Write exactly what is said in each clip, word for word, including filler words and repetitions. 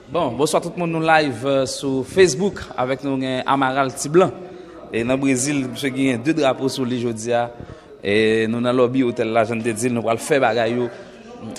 Bon, bonswa tout moun, nou live euh, sou Facebook avèk nou gen Amaral Ti Blan. E nan Brezil, misye genyen de drapo sou li jodi a. E nou nan lobby otèl la, jan m te di l, nou pral fè bagay yo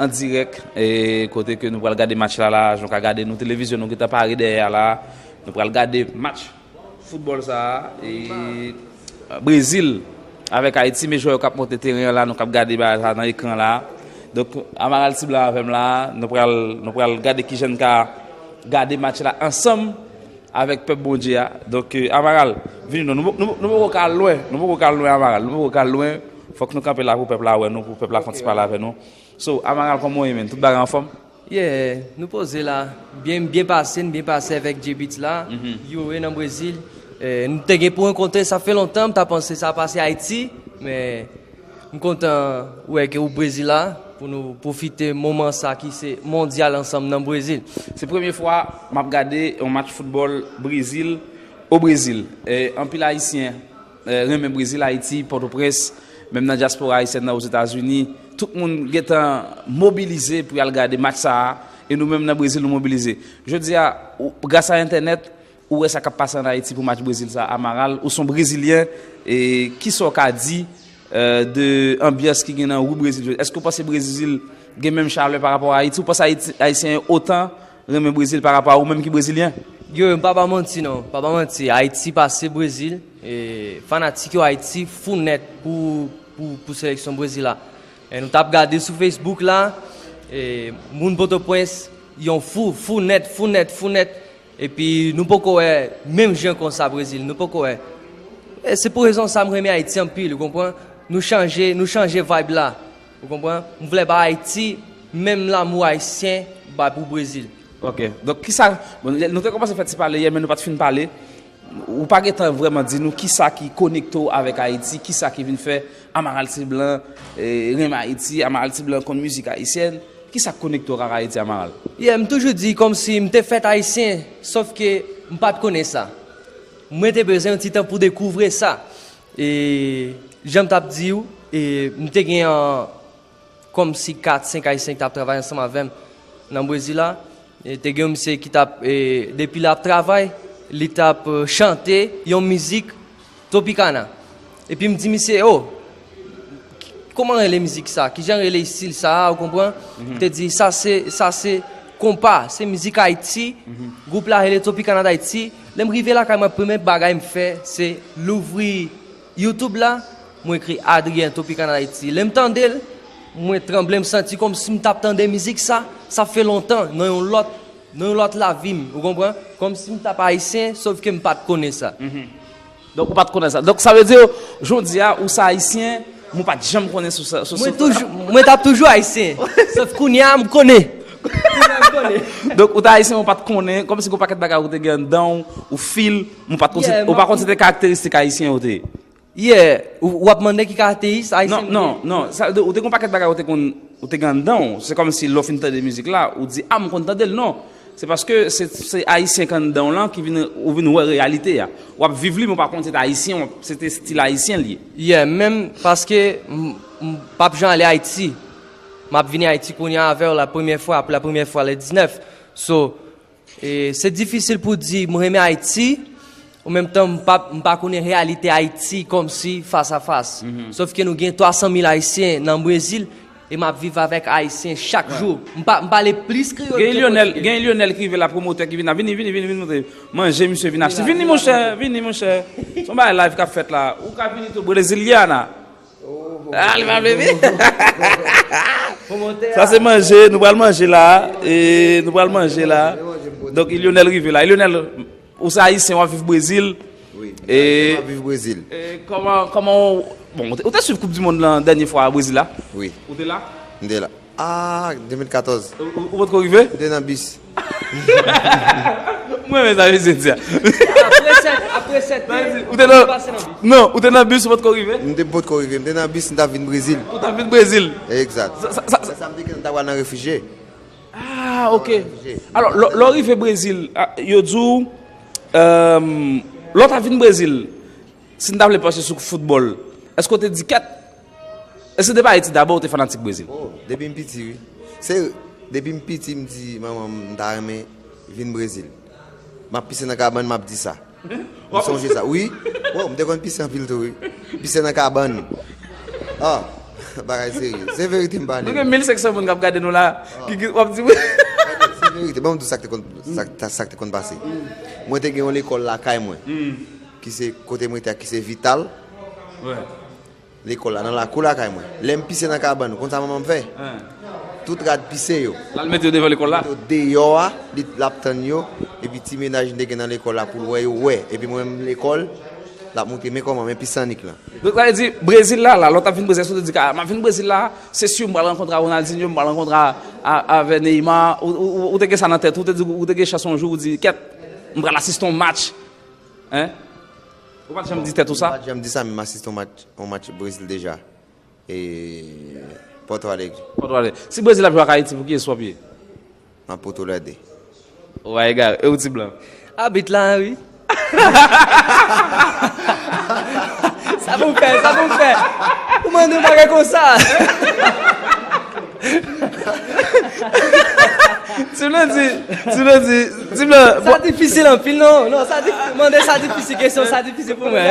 an dirèk. E kote ke nou pral gade match la la, jan w ka gade nou televizyon, nou gentan pare dèyè a la. Nou pral gade match foutbòl sa a, e Brezil avèk Ayiti, men jwè yo k ap monte teren an la, nou k ap gade bagay sa nan ekran la. Donk, Amaral Ti Blan avè m la, nou pral, nou pral gade kijan n ka gade match la ansanm avèk pèp Bondye a. Donk, euh, Amaral, vini non, nou, nou, nou poko ka al lwen, nou poko ka al lwen, Amaral, nou poko ka al lwen. Fòk nou kanpe la pou pèp la wè nou, pou pèp la fè yon ti pale avè nou. So, Amaral, kòman w ye, menn? Tout bagay anfòm? Yeah, nou poze la. Byen, byen pase, n byen pase avèk J-Beatz la. Yo, e nan Brezil. Eh, nou te gen pou rankontre, sa fè lontan, m ta panse sa pase Ayiti, men m kontan wè ke ou Brezil la, pou nou pwofite moman sa ki se mondyal ansanm nan Brezil. Se premye fwa m ap gade yon match foutbòl Brezil o Brezil. Eh, anpil Ayisyen eh, renmen Brezil, Ayiti, Pòtoprens, menm nan dyaspora ayisyèn nan Ozetazini, tout moun gentan mobilize pou y al gade match sa a, e nou menm nan Brezil nou mobilize. Jodi a, ou- gras a entènèt, ou wè sa k ap pase ann Ayiti pou match Brezil sa a, Amaral, ou s on Brezilyen, e kisa w ka di eh, de anbyans ki gen nan ri Brezil jodi? Èske w panse Brezil gen menm chalè pa rapò a Ayiti? Ou panse Ayiti, Ayisyen yo otan renmen Brezil pa rapò a ou menm ki Brezilyen? Yo, m pa ba manti non, pa ba manti. Ayiti pase Brezil, e fanatik yo Ayiti fou nèt pou, pou, pou seleksyon Brezil la. E nou t ap gade sou Facebook la, e moun Pòtoprens, yon fou, fou nèt, fou nèt, fou nèt. Epi nou poko wè menm jan konsa Brezil, nou poko wè. E se pou rezon sa m renmen Ayiti anpil, ou konprann? Nou chanje, nou chanje vibe la. Ou konprann? M vle ba Ayiti menm lanmou ayisyen bay pou Brezil. Ok. Donk, kisa, bon, nou te kòmanse fè ti pale yè, men nou pa t fin pale. Ou pa gentan vrèman di nou kisa ki konekte w avèk Ayiti, kisa ki vin fè Amaral Ti Blan eh, renmen Ayiti, Amaral Ti Blan konn mizik ayisyèn. Kisa k konekte w ak Ayiti, Amaral? Yeah, m toujou di kòmsi m te fèt ayisyen, sòf ke m pa t konnen sa. Mwen te bezwen yon ti tan pou dekouvri sa. E jan m t ap di w, e m te gen yon kòmsi kat, senk Ayisyen ki t ap travay ansanm avè m nan Brezil la. E te gen yon misye ki t ap, e, depi l ap travay, li t ap e, chante yon mizik Tropicana. Epi m di misye, o, kòman rele mizik sa? Kijan rele estil sa a, ou konprann? Li te di, sa se, sa se konpa, se mizik Ayiti, gwoup la rele Tropicana d'Haïti. Lè m rive lakay mwen, premye bagay m fè, se louvri YouTube la, mwen ekri Adrien Tropicana Haiti. Lè m tande l, mwen tranble, m santi kòmsi m t ap tande mizik sa, sa fè lontan, nan yon lòt, nan yon lòt lavi m, ou konprann? Kòmsi m t ap ayisyen, sòf ke m pa t konnen sa. Donk ou pa t konnen sa. Donk sa vle di, jodi a, ou se ayisyen, men ou pa t janm konnen sou sa. Sou, Mwen sou... toujou, mwen t ap toujou ayisyen, sòf kounye a m konnen. Kounye a m konnen. Donk ou te ayisyen, men ou pa t konnen, kòmsi gen yon pakèt bagay ou te gen anndan w, ou fil, men ou pa t konn se, Yeah, ou pa m konn se te karakteristik ayisyen ou te ye. Yeah, ou, w ap mande ki karakteristik ayisyen Non, m gen? non, non. Sa, ou te gen yon pakèt bagay ou te konn, ou te gen anndan w. Se kòmsi lè w fin tande mizik la, ou di, a, m konn tande l, non. Se paske se, se ayisyen k anndan w lan ki vin, ou vin wè reyalite a. W ap viv li, men w pa konn se te ayisyen, w ap, se te estil ayisyen l ye. Yeah, menm paske m, m p ap janm ale Ayiti. M ap vini Ayiti kounye a avè w la premyè fwa, pou la premyè fwa le diznèf. So, E, se difisil pou di m renmen Ayiti, an menm tan m pa, m pa konnen reyalite Ayiti kòmsi fas a fas. Sòf ke nou gen twa san mil Ayisyen nan Brezil e m ap viv avèk Ayisyen chak jou. M pa, m pale plis kreyòl Gen ke Lionel, pòtigè. Gen Lionel ki rive la, pwomotè ki vin la. Vini, vini, vini, vin montre. Manje, misye vin achte. Vini, monchè, vini, monchè. Se yon bagay live k ap fèt la. Ou ka vini tou, Breziliana. Ah, li pa vle vin. Sa se manje, nou pral manje la. E nou pral manje la. Donk, Lionel rive la. Lionel, ou se ayisyen, w ap viv Brezil. Wi, m se ayisyen, m ap viv Brezil. E kòman, kòman w, bon, ou te, ou te swiv Koup di Mond lan dènye fwa a Brezil la? Wi. Ou te la? M te la. Ah, de mil katòz. Ou, ou, ou potko rive? M te nan bis. M renmen sa misye di a. Apre sèt, apre sèt te, ou te nan, pase nan bis. Non, ou te nan bis, ou potko rive? M te potko rive. M te nan bis, m t ap vin Brezil. Ou t ap vin Brezil? Egzat. Sa, sa, sa, sa m te gen, m ta pral nan refijye. Ah, ok. Refijye. Alò, lè, lè w rive Brezil, ah, yo di w, euh, lè w t ap vin Brezil, si n ta vle pase sou foutbòl, èske w te di kèt? Èske depi Ayiti dabò ou te fanatik Brezil? Oh, depi m piti, wi. Se, depi m piti, m di manman m, m ta renmen vin Brezil. M ap pise nan kabann, m ap di sa. M sonje sa. Wi. Wow, m te konn pise anpil tou, wi. Pise nan kabann. Ah, bagay serye. Se verite m pale. Nou gen mil senk san moun k ap gade nou la. Ki, ki, w ap di wi. Se verite. Bon, m di w sa k te konn, sa, sa, sa k te konn pase. Mwen te gen yon lekòl lakay mwen. Ki se kote mwen te a, ki se Vital. Lekòl la, nan lakou lakay mwen. Lè m pise nan kabann, ou konn sa manman m fè? Tout rad pise yo. L al mete yo devan lekòl la? Yo deyò a, li, l ap tann yo, epi ti mennaj m te gen nan lekòl la pou l wè yo, wè. Epi mwen menm lekòl, l ap montre men kòman, men pis annik lan. Donk, sa vle di, Brezil la, la, lè w t ap vin Brezil, èske w te di, "Ah, m ap vin Brezil la, se si m pral rankontre a Ronaldinho, m pral rankontre a, a, avè Neymar." Ou, ou, ou, ou te gen sa nan tèt ou, ou te di, ou te gen chans yon jou, ou di, "Kèt, m pral asiste yon match." Hein? Ou pa t janm di tèt ou sa? M pa t janm di sa, men m asiste yon match, yon match Brezil deja. E Porto Alegre. Porto Alegre. Si Brezil ap jwe ak Ayiti, pou kiyès w ap ye? M ap Porto Alegre. Ou pa egare. E ou, Ti Blan? Abit la, wi. Sa pou m fè, sa pou m fè. Ou mande yon bagay konsa. Ti Blan di, Ti Blan di, Ti Blan, sa difisil anpil, non. Non, sa di, mande sa difisil, kesyon sa difisil pou mwen.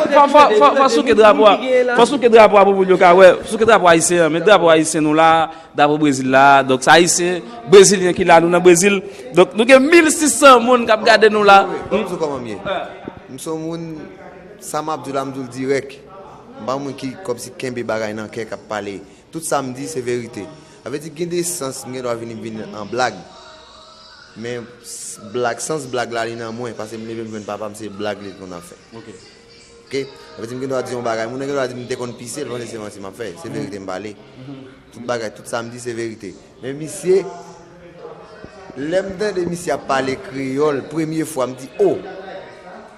Fò, fò, fò, fò souke drapo a. Fò souke drapo a pou moun yo ka wè. Souke drapo ayisyen an. Men drapo ayisyen nou la, drapo Brezil la. Donk, se ayisyen, brezilyen ki la, nou nan Brezil. Donk, nou gen mil sis san moun k ap gade nou la. Bon, m di w kòman m ye. M se yon moun, sa m ap di w la, m di w l dirèk. M pa yon moun ki kòmsi kenbe bagay nan kè k ap pale. Tout sa m di, se verite. Sa vle di, gen de sans, m gen dwa vini, vini an blag. Men, s-, blag, sans blag la, li nan mwen, paske m leve, m jwenn papa m, se blag li konn ap fè. Ok. Ok? Sa vle di, m gen dwa di yon bagay, moun nan gen dwa di m te konn pise, l panse se manti m ap fè. Se verite m pale. Tout bagay, tout sa m di, se verite. Men misye, lè m tande misye ap pale kreyòl, premye fwa, m di, "O!"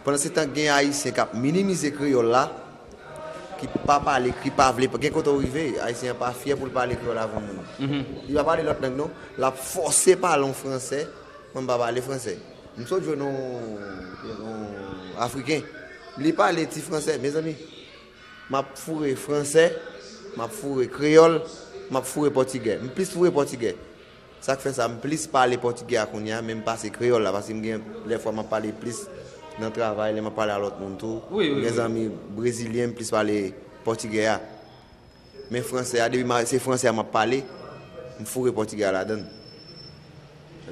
Pandan se tan, gen Ayisyen k ap minimize kreyòl la, ki pa pale, ki pa vle, gen kote w rive, Ayisyen an pa fyè pou l pale kreyòl avè yon moun. Li pa pale lòt lang, non. L ap fòse pale yon fransè, mwen m pa pale fransè. M sot jwenn yon, yon Afriken. Li pale ti fransè, mezanmi. M ap foure fransè, m ap foure kreyòl, m ap foure pòtigè. M plis foure pòtigè. Sa k fè sa, m plis pale pòtigè a kounye a, men m pase kreyòl la, paske m gen, lè fwa m ap pale plis nan travay, lè m ap pale a lòt moun tou. Wi, wi, m gen zanmi brezilyen, m plis pale pòtigè a. Men fransè a, depi m a, se fransè a m ap pale, m foure pòtigè a ladan l.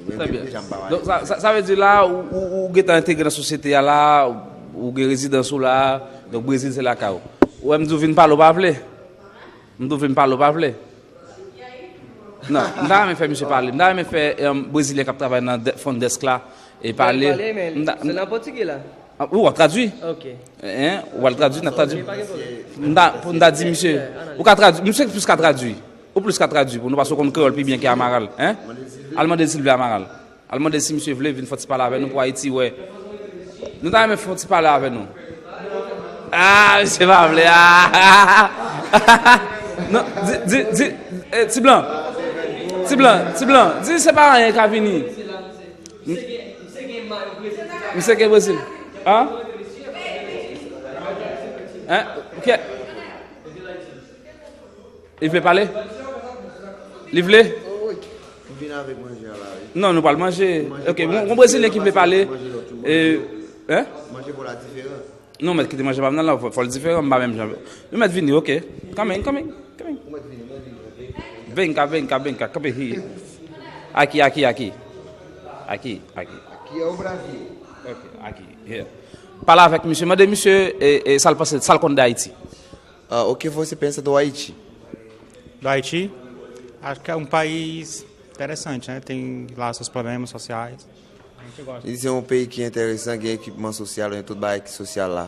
Trè byen. Deja m pa pale. Donk, sa, sa, sa vle di la, ou, ou, ou gentan entegre nan sosyete a la, ou gen rezidans ou la, donk Brezil se lakay ou. Ou wè m di w vin pale, ou pa vle. M di w vin pale, ou pa vle. Non, m ta renmen fè misye pale. M ta renmen fè, em, brezilyen k ap travay nan de-, front desk la, e pale. Pale, men m ta, se nan pòtigè la. Ah, ou ap tradui? Ok. Hein? Ou al tradui, n ap tradui. Ok, pa gen pwoblèm. M ta, pou m ta di misye, ou ka tradui, misye plis ka tradui. Ou plis ka tradui pou nou, paske ou konn kreyòl pi byen ke Amaral, hein? Al mande l si l vle Amaral. Al mande si misye vle vin fè yon ti pale avè nou pou Ayiti, wè. Nou ta renmen fè yon ti pale avè nou. Ah, misye pa vle, ah. Non, di, di, di, eh, Ti Blan. Ti Blan, Ti Blan, di se pa anyen ka vini. Misye gen Brezil. Hein? Hein? Ok. Li vle pale? Li vle? Vin avèk manje a la, wi. Non, nou pral manje. Ok, yon, yon brezilyen ki vle pale. Manje lòt yo, eh, manje yo. Hein? Manje pa la diferan. Non, men kite manje pa m nan la, fò, fò l diferan, m pa menm jan. Nou mèt vini, ok. Coming, coming, coming. Ou mèt vini, mwen vini, ok. Venga, venga, venga, come here. Aki, aki, aki. Aki, aki. Aqui é o Brasil. Ok, aki, here. Pale avèk misye, mande misye, e, e, sa l panse, sa l konn de Ayiti. Ah, o que você pensa do Haiti? Do Haiti? Acho que é um país interessante, né? Tem lá seus problemas sociais. A gente gosta. Li di se yon peyi ki enteresan, gen ekipman sosyal, gen tout bagay ki sosyal la.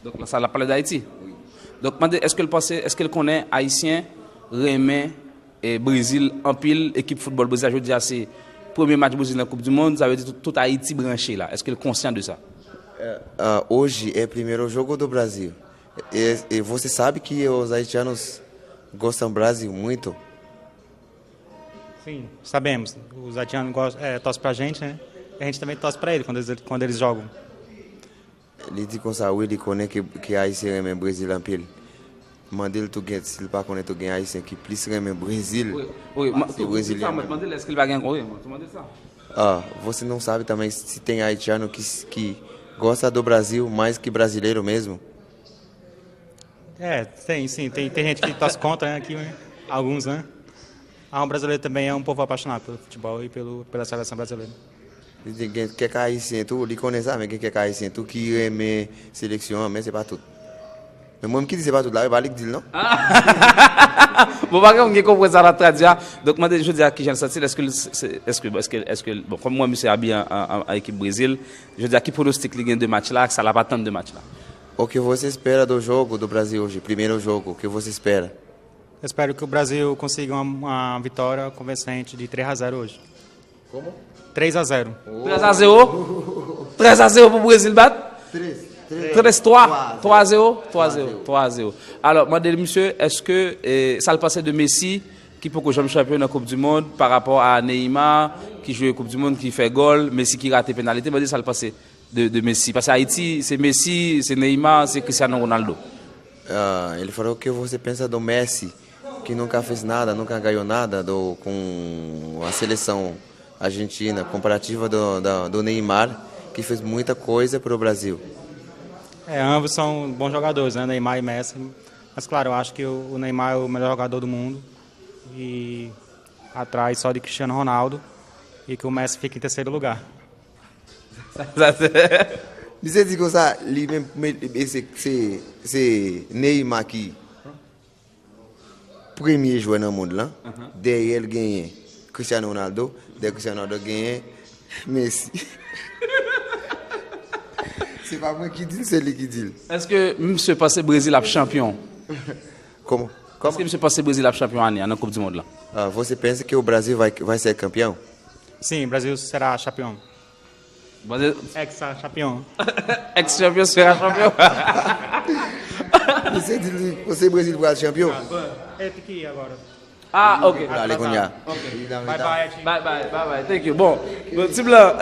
Donk, la, sa l ap pale de Ayiti. Wi. Donk, mande, èske l panse, èske l konnen Ayisyen renmen, e, Brezil anpil, ekip foutbòl Brezil la, jodi a, se premye match Brezil nan Koup di Mond, sa vle di tout, tout Ayiti branche la. Èske l konsyan de sa? Eh, ah, hoje é primeiro jogo do Brasil. E, e você sabe que os haitianos gostam Brasil muito? Sim, sabemos. Os haitianos gostam, é, torcem pra gente, né? E a gente também torce pra ele quando eles, quando eles jogam. Li di konsa, wi, li konnen ke, ke Ayisyen renmen Brezil anpil. Mande l tou gen, si l pa konnen tou gen Ayisyen ki plis renmen Brezil pase Brezilyen menm. Mande l, èske l pa gen, wi, mande l sa. Ah, você não sabe também se tem haitiano que, que gosta do Brasil mais que brasileiro mesmo? É, tem, sim. Tem, tem gente que torce contra, né, aqui, né? Alguns, né? Ah, o brasileiro também é um povo apaixonado pelo futebol e pelo, pela seleção brasileira. Li di gen kèk Ayisyen tou, li konnen sa, men gen kèk Ayisyen tou ki renmen seleksyon an, men se pa tout. Men mwen ki di se pa tout la, e pa li k di l non. Bon, pa gen moun ki konprann sa l ap tradui a. Donk, mande jodi a kijan l santi l, èske l, se, èske, èske, èske, bon, kòm mwen, misye abiye an, an, an, an ekip Brezil, jodi a ki pwonostik li gen de match la, sa l ap atann de match la? O que você espera do jogo do Brasil hoje? Primeiro jogo, o que você espera? Espero que o Brasil consiga uma, uma vitória convincente de três a zero hoje. Como? Três a zero. Três a zero? Três a zero pou Brezil bat? Três, três. Três, três, três, três, três a zero. Três a zero. Três a zero. Alò, mande l, misye, èske, eh, sa l panse de Messi, ki poko janm chanpyon nan Koup di Mond, pa rapò a Neymar, ki jwe Koup di Mond, ki fè gòl, Messi ki rate penalite, mande l sa l panse de, de Messi. Paske Ayiti, se Messi, se Neymar, se Cristiano Ronaldo. Ah, ele falou o que você pensa do Messi, que nunca fez nada, nunca ganhou nada do, com a seleção argentina, comparativa do, da, do Neymar, que fez muita coisa para o Brasil. É, ambos são bons jogadores, né? Neymar e Messi. Mas, claro, eu acho que o, o Neymar é o melhor jogador do mundo. E atrás só de Cristiano Ronaldo. E que o Messi fica em terceiro lugar. Misye di konsa, li menm, men, e se, se, se Neymar ki premye jwè nan mond lan. Dèyè l genyen Cristiano Ronaldo, dèyè Cristiano Ronaldo genyen Messi. Se pa mwen ki di l, se li ki di l. Èske misye panse Brezil ap chanpyon? Como? Como? Èske misye panse Brezil ap chanpyon ane a nan Koup di Mond lan? Ah, você pensa que o Brasil vai, vai ser campeão? Sim, Brasil será campeão. Ex-campeão. Ex-campeão será campeão. Misye di li, você Brezil pral chanpyon. Ah, ok. Ale kounye a. Bye bye, bye bye, bye bye. Thank you. Bon, bon, ti blan.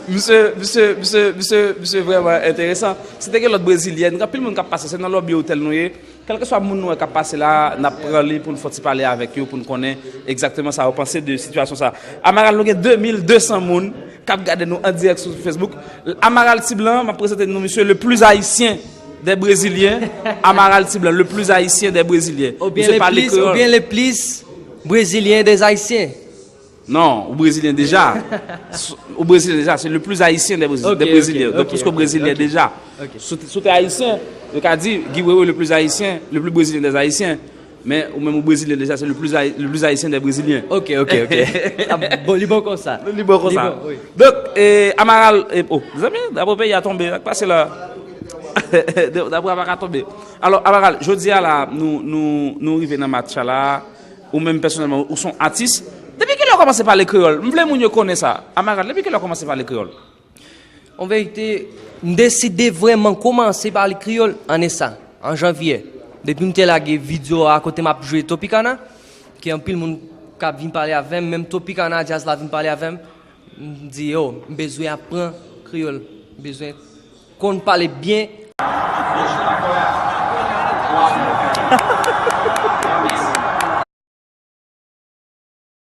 Misye, misye, misye, misye, misye vrèman enteresan. Si te gen lòt brezilyèn, gen anpil moun k ap pase, se nan lòbi otèl nou ye. Kèlkeswa moun nou wè k ap pase la, n ap pran li pou n fè yon ti pale avèk yo, pou n konnen egzakteman sa yo panse de sitiyasyon sa. Amaral, nou gen de mil de san moun k ap gade nou an dirèk sou Facebook. Amaral Ti Blan, m ap prezante nou misye le plus haïtien des Brésiliens. Amaral Ti Blan, le plus haïtien des Brésiliens. Misye pale kreyòl. Oubyen le plus brésilien des Haïtiens. Non, ou brezilyen deja. S-, ou brezilyen deja, c'est le plus haïtien des Brésiliens. Ok, des Brésiliens. Ok, donc, ok, puisque ou brezilyen deja. Ok. Si w te ayisyen, yo ka di, Guy Wewe le plus haïtien, le plus brésilien des Haïtiens. Men ou menm ou brezilyen deja, c'est le plus haï-, le plus haïtien des Brésiliens. Ok, ok, ok. Ah, bon, li bon konsa. Li bon konsa. Li bon, wi. Donk, eh, Amaral, eh, oh, zanmi, drapo peyi a tonbe, sa k pase la? Drapo a pa ka tonbe. Alò, Amaral, jodi a la, nou, nou, nou rive nan match la. Ou menm pèsonèlman, ou se yon atis. Depi kilè w kòmanse pale kreyòl? M vle moun yo konnen sa. Amaral, depi kilè w kòmanse pale kreyòl? An verite, m deside vrèman kòmanse pale kreyòl ane sa, an janvye. Depi m te lage videyo a kote m ap jwe Tropicana, ke anpil moun k ap vin pale avè m, menm Tropicana, djaz la vin pale avè m, m di, yo, m bezwen aprann kreyòl, m bezwen konn pale byen.